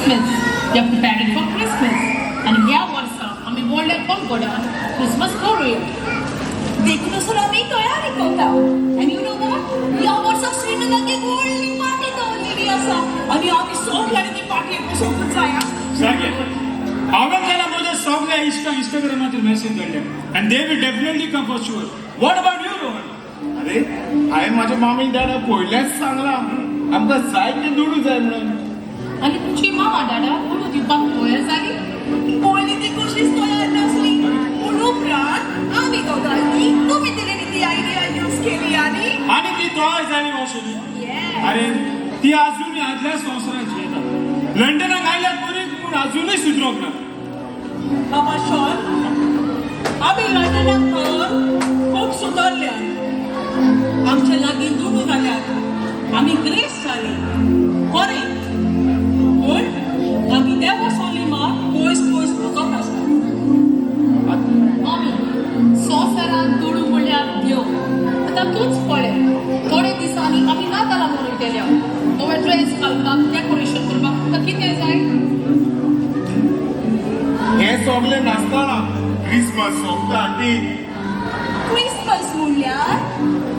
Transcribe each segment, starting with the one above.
Christmas. We are preparing for Christmas. आनी ह्या वर्सा आमी व्हडल्या कॉन्कॉर्डान क्रिसमस करूया. देखून सर आमी तयारी करता. And you know what? ह्या वर्सा श्रीनगराक एक व्हडली पार्टी दवरलेली आसा आनी आमी सगळ्यांनी ती पार्टी वचोंकूच जाय. सारकें. हांवें जाल्यार म्हज्या सगळ्या इश्टांक इंस्टाग्रामाचेर मॅसेज धाडल्या and they will definitely come for sure. What about you, Rohan? अरे, हांवें म्हाज्या मामी डॅडाक पयलेंच सांगलां, आमकां जायते दुडू जाय म्हणून. आनी तुमची मामा डाडा दुडू दिवपाक तयार जाली? पयलीं ती कशीच तयार नासली, पूण उपरांत आमी दोगांयनी तुमी दिलेली ती आयडिया यूज केली आनी आनी ती तयार जाली मावशेली. अरे, ती अजूनय आदल्या संवसारांत जियेता. लंडनाक आयल्यात बरी, पूण अजूनय सुदरोंक ना. बाबा शॉन, आमी लंडनाक पावोन खूब सुदारल्या. आमचे लागीं दुडू जाल्यात, आमी ग्रेस जाली खरें, पूण आमी देवा सोली मात पयस पयस वचत आसा. मामी, संवसारांत दुडू म्हणल्यार देव. आतां तूंच पळय, थोडे दिसांनी आमी नातालां मनयतले. नवे ड्रेस घालपाक, डेकोरेशन करपाक तुका कितें जाय? हें सगळें नासतना क्रिसमस सोंपता आंटी. क्रिसमस म्हणल्यार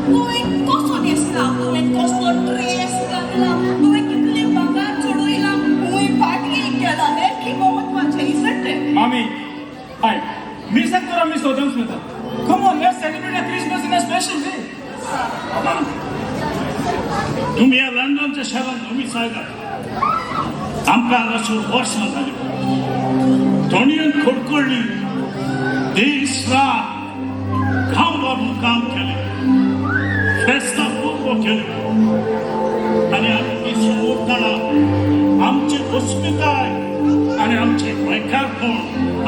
तुवें कसो न्हेसला, तुवें कसलो ड्रेस घातला, तुवें कितले भांगर चडयला, खंय पार्टयेक गेला, हें की म्हत्वाचें, isn't it? मामी, आयक, मिरसांग तर आमी सदांच वता. Come on, let's celebrate a Christmas in a special way. तुमी ह्या लंडनच्या शारांत नवीच आयलात. आमकां हांगासर वर्सां जाली. थोंडयेन खडखडली, दीस रात घाम मारून काम केलें, फेस्तां खूब केली आनी आमी दिसून उरतना आमची अस्मिताय आनी आमचें गोंयकारपण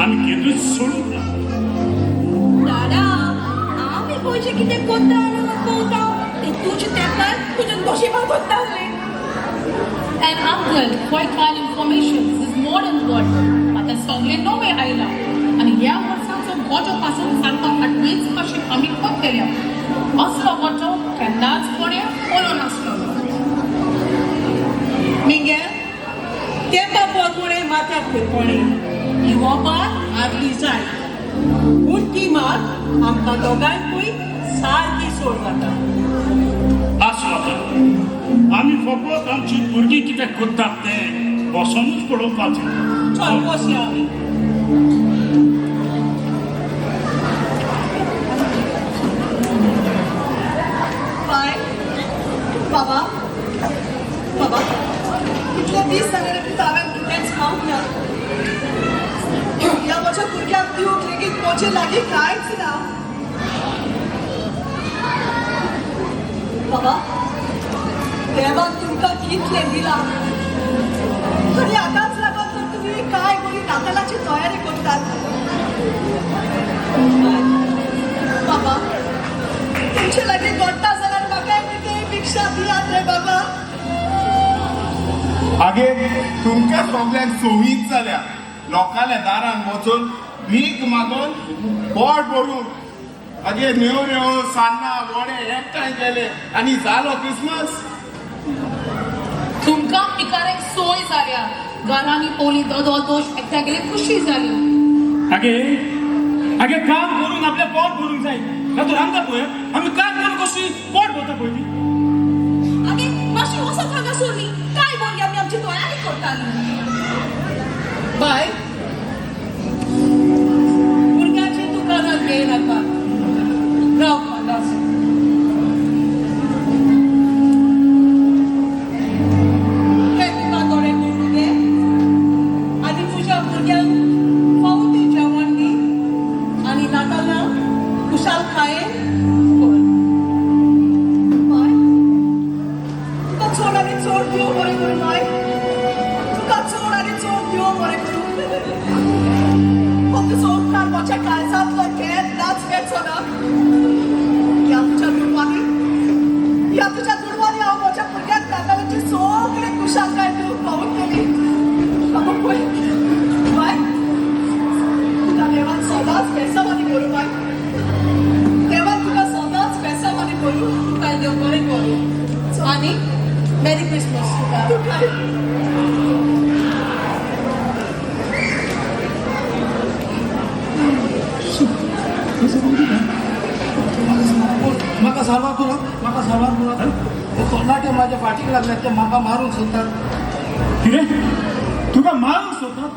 आमी केन्नाच सोडूंक ना. दादा, आमी पयशे कितें कोत्ता आनी पळोवता ते तुजे तेंपार तुजे नशिबाक कोत्ताले. And uncle, for kind information, this is modern world. आतां सगळें नवें आयलां आनी ह्या वर्साचो गोटो पासून सारको आठवेच भाशेन आमी करतले. असलो गोटो केन्नाच कोणें पळोवं नासलो. मिगेल, तेंपा पोरमुळे माथ्याक फिरकोणी ही वोपार आदली जाय, पूण ती मात आमकां दोगांयकूय सारकी सोड जाता. आसूं, आतां आमी फकत आमची भुरगीं कितें करतात तें बसोनूच पळोवपाचें. चल, बसया आमी. बाय बाबा, बाबा, कितले दीस जाले रे पुता, हांवें कितेंच खावंक ना. ह्या म्हज्या भुरग्याक दिवंक लेगीत म्हजे लागीं कांयच ना. बाबा, देवान तुमकां कितलें दिलां आनी आतांच लागून तर तुमी काय बरी नातालाची तयारी करतात. बाय बाबा, तुमचे लागीं घडटा जाल्यार म्हाका कितेंय भिक्षा दियात रे बाबा. आगे, तुमकां सगल्यांक संवीत जाल्या लोकांल्या दारान वचून भीक मागून पोट भरून. आगे, नेवऱ्यो, सान्नां, वडे एकठांय केले आनी जालो क्रिसमस? तुमकां पिकाऱ्यांक सोय जाल्या. घरांनी पोली दोदोल दोश एकठांय गेले, खुशी जाली. आगे, आगे, काम करून आपल्या पोट भरूंक जाय. ना तर आमकां पळय, आमी काम करून कशी पोट भरता पळय ती. आगे, मातशी वचत हांगासर न्ही. काय बरी आमी आमची तयारी करताली. बाय, भुरग्याची दुकानात घेयनाका. राव हांगासर. हे तुका थोडे दुडू घे आनी तुज्या भुरग्यांक फावो तें जेवण दी आनी नातालां खुशालकायेन कर. माय, तुका चड आनी चड देव बरें करूं. माय, तुका चड आनी चड देव बरें करूं. फक्त संस्कार म्हज्या काळजांतलो केन्नाच वेचो ना. ह्या तुज्या दुडवांनी, ह्या तुज्या दुडवांनी हांव म्हज्या भुरग्यांक नातालांची सगळे खुशालकाय दिवंक पावतली. बाबा, पळय माय, तुका देवान सदांच बेसावानी करूं. माय, देवान तुका सदांच बेसावानी करूं. तुका देव बरें करूं आनी मॅरी क्रिसमस तुका. तुका. साल्वार करात, म्हाका साल्वार करात. हे तरणाटे माझ्या फाटीक लागल्यात, ते म्हाका मारूंक सोदतात. कितें तुका मारूंक सोदतात?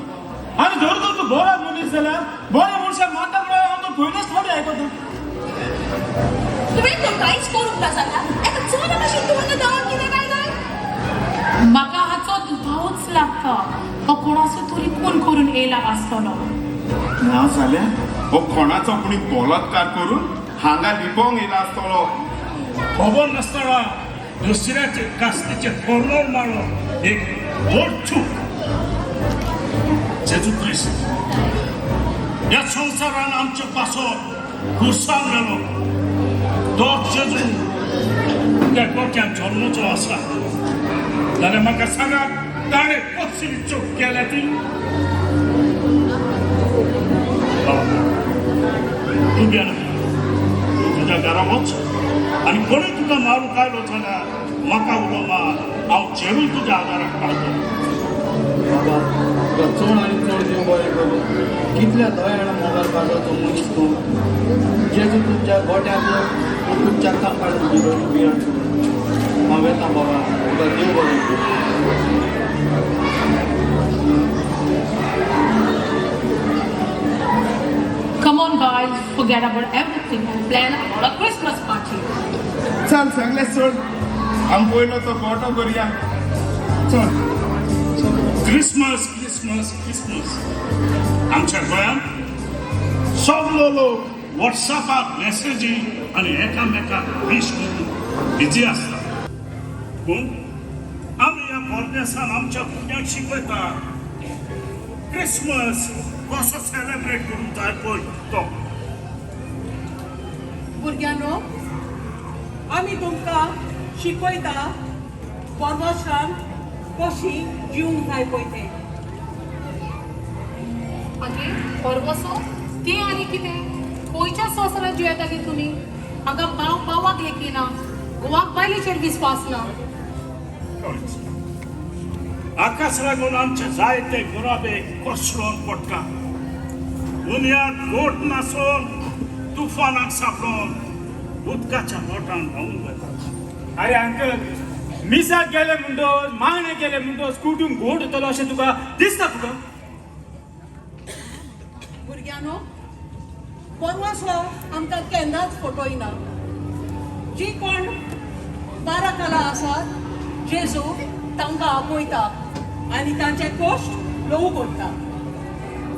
आनी धर तर तूं बरो मनीस जाल्यार बऱ्या मनशाक मारता म्हळ्यार हांव तो पयलेच फावटी आयकता. तुवें तर कांयच करूंक ना जाल्यार एका चोरा भशेन तूं हांगा धांवन कितें काय काय? म्हाका हाचो दुबावच लागता, हो कोणाचो तरी खून करून येयला आसतलो. ना जाल्यार हो कोणाचो कोणी बलात्कार करून हांगा लिपोवंक येयला आसतलो. खबर नासतना दुसऱ्याचे कास्तीचे कोर्नर मारप एक व्हड चूक. जेजू क्रिस्त ह्या संवसारान आमचे पासत खुर्सान गेलो. तो जेजू त्या गोट्यान जल्मचो आसा जाल्यार म्हाका सांगात, ताणें कसली चूक केल्या ती? बाबा, तूं गेला, तूं तुज्या घरा वच आनी कोणूय तुका मारूंक आयलो जाल्यार म्हाका उलो मार, हांव चेरूय तुज्या आदाराक पावतलो. बाबा, तुका चड आनी चड देव बरें करूं. कितल्या दयाळ मोगाल काळजाचो मनीस तूं. जेजू तुमच्या गोट्यांतलो तुमच्या कापाड बियाण. हांव वेता बाबा, तुका देव बरें करूं. Come on guys, forget about everything and plan about a Christmas party. चल सगळे सोड, आमी पयलो तो गोटो करया. चल. क्रिसमस क्रिसमस क्रिसमस, आमच्या गोंयांत सगलो लोक वॉट्सॅपार मॅसेजी आनी एकामेकाक वीश करून बिजी आसता. पूण आमी ह्या परदेसान आमच्या भुरग्यांक शिकयता क्रिसमस कसो सेलेब्रेट करूंक जाय पळय तो. भुरग्यांनो, आमी तुमकां शिकयता परवाशान कशी जिवंक जाय पळय तें. आगे परवसो तें आनी कितें? खंयच्या संवसारांत जियेता गे तुमी? हांगा भाव भावाक लेखिना, घोवाक बायलेचेर विस्वास ना. आकाश लागून आमचे जायते गुराबे कोसळून पडटा. बुन्याद गोट नासून तुफानाक सापडून उदकाच्या लोटान व्हांवून वता. अरे अंकल, मिसाक गेले म्हणटोच, मागणें केलें म्हणटोच कुटूंब गोड जातलो अशें तुका दिसता तुका? भुरग्यांनो, परवासो आमकां केन्नाच फटयना. जी कोण बारा कला आसात, जेजू तांकां आपयता आनी तांचे कश्ट ल्हवू करता.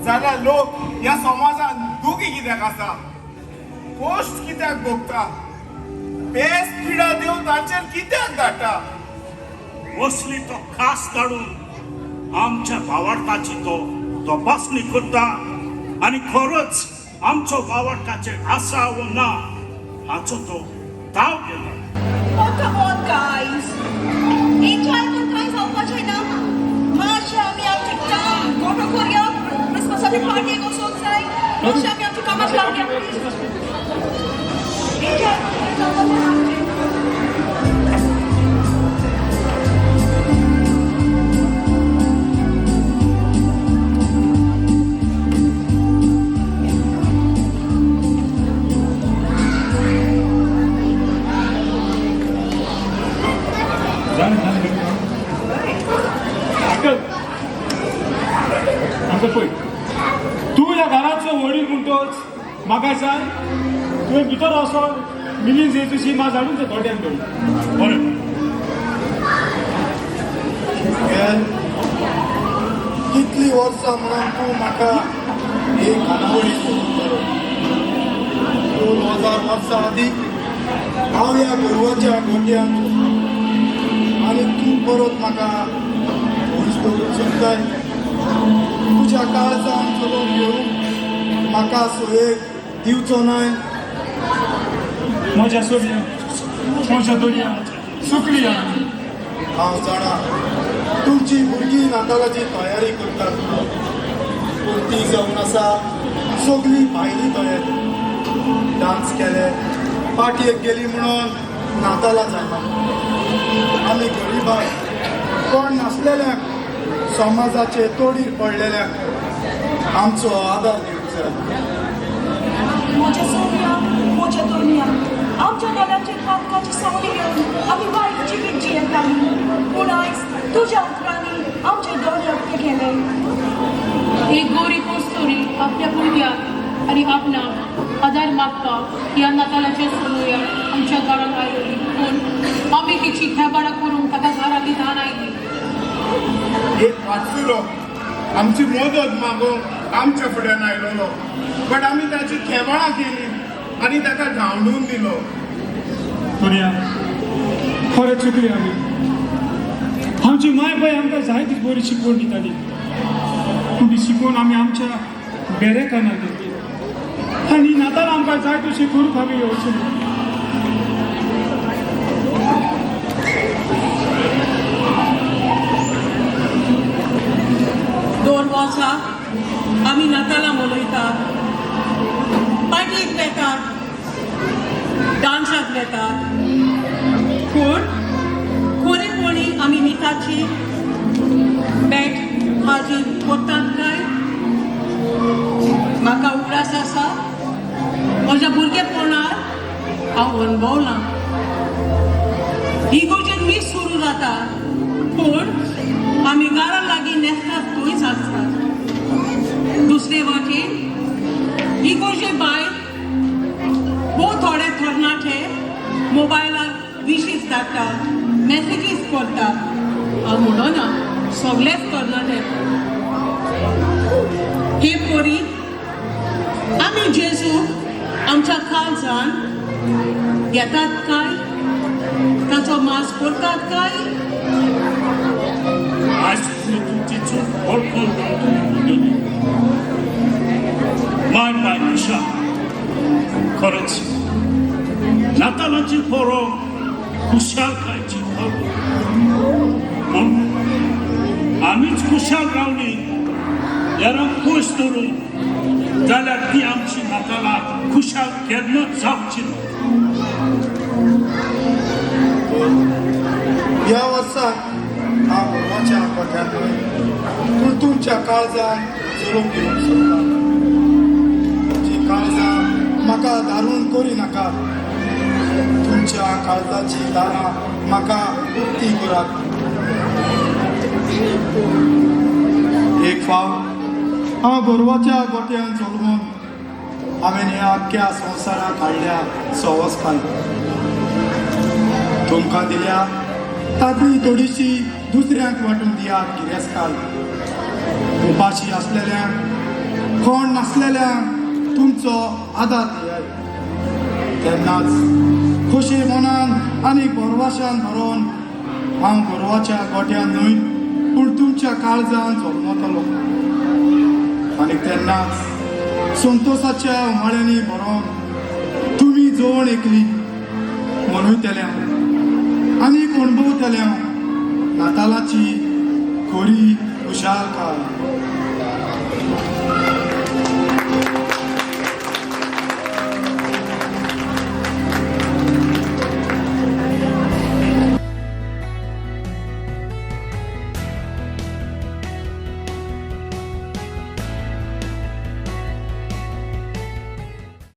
जाल्यार लोक ह्या समाजान दुखी कित्याक आसा? कश्ट कित्याक भोगता? पेस पिडा देव तांचेर कित्याक धाडटा? असली तो खास काडून आमच्या भावार्थाची तो तपासणी करता आनी खरोच आमचो भावार्थाचेर आसा वो ना हाचो तो ताव घेता. Oh, come on, guys. Enjoy करून कांय जावपाचें ना. मातशें आमी आमचें काम गोटो करया, क्रिसमसाची पार्टी वचोंक जाय. मातशें आमी आमच्या कामाक लागया, प्लीज. एन्जॉय करून कांय जावपाचें ना आमचें. जालें जालें. अंकल, अंकल, पळय, तूं ह्या घराचो वडील म्हणटोच म्हाका सांग, तुवें भितर वचोन मिलीन जेजूची माज हाडून ते गोट्यान दवर. बरें. गेल कितली वर्सां म्हणून तूं म्हाका एक खानावळी सोदतालो. 2000 वर्सां आदीं हांव ह्या गोरवाच्या गोट्यांत आनी तूं परत म्हाका पयस दवरूंक सोदताय. तुज्या काळजान चलोवन घेवंक म्हाका सोयेक दिवचो न्हय. म्हज्या सोडया, म्हज्या दोरया सुकली. हांव जाणा, तुमची भुरगीं नातालाची तयारी करतात, पूण ती जावन आसा सगळी भायली तयारी. डांस केले, पार्टयेक गेली म्हणून नातालां जायना. आमी गरिबांक, कोण नासलेल्यांक, समाजाचे तोडीर पडलेल्यांक आमचो आदार दिवंक जाय. म्हज्या सोम्या, म्हज्या दोनया. आमच्या दोगांचेर पातकाची सावली घेवन आमी वायट जिवीत जियेताली, पूण आयज तुज्या उतरांनी आमचे दोळे उक्ते केले. एक गोरी पोस्तोरी आपल्या भुरग्याक आनी आपणाक आदार मागपाक ह्या नातालाच्या सोलोया आमच्या घरांत आयली, पूण आमी तिची खेबाडां करूंक ताका घरांतली धान आयली. एक वाटसुरो आमची मदत मागूंक आमच्या फुड्यान आयलेलो, बट आमी ताची खेबाळां केली आनी ताका धांवडून दिलो. सोनिया, खरें चुकली आमी. आमची माय बाय आमकां जायती बरी शिकवण दिताली, पूण ती शिकवण आमी आमच्या बेरेकाना घेतली आनी नाताल आमकां जाय तशी करूंक आमी येवचे ना. दोन वर्सां आमी नातालां मनयतात, पार्टीक वेतात, डांसाक वेतात, पूण खरेपणी आमी मिठाची भेट हाजीर करतात काय? म्हाका उगडास आसा म्हज्या भुरगेपणार हांव अणभवलां. इगोर्जेन मीस सुरू जाता, पूण आमी घरा लागीं न्हेसतात थंयच आसतात. दुसरे वाटेन इगोर्जे भायर भोव थोडे तरणाटे मोबायलार विशीस धाडटा, मॅसेजीस करता. हांव म्हणना सगळेच तरणाटे. हे परी आमी जेजू आमच्या काळजान घेतात काय? ताचो मास करतात काय? आयज तुमी तुमची चूक वळखून तुमी उलयली. माय बाय निशा, खरेंच नातालांची परब खुशालकायची परब, पूण आमीच खुशाल रावली हेरांक खोश दवरून जाल्यार ती आमची नातालां खुशाल केन्नाच जावची ना. ह्या वर्साक हांव गोरवाच्या गोठ्यांत न्हय पूण तुमच्या काळजान जल्म घेवंक सोदता. तुमची काळजां म्हाका दारून करी नाका, तुमच्या काळजाची दारां म्हाका उक्ती करात. एक फावट हांव गोरवाच्या गोठ्यान जल्मून हांवें ह्या आख्ख्या संवसाराक हाडल्या सवसकाय. तुमकां दिल्या तातूंत थोडीशी दुसऱ्यांक वांटून दियात गिरेस्ताल. उपाशी आसलेल्यांक, कोण नासलेल्यांक तुमचो आदार दियात. तेन्नाच खोशी मनान आनी गोरवाशान भरोन हांव गोरवाच्या गोठ्यान न्हय पूण तुमच्या काळजान जल्मतलो. आनी तेन्नाच संतोसाच्या उमाळ्यांनी भरोन तुमी जवळ एकली मनयतले हांव आनी अणभवतले हांव नातालाची खरी खुशालकाय.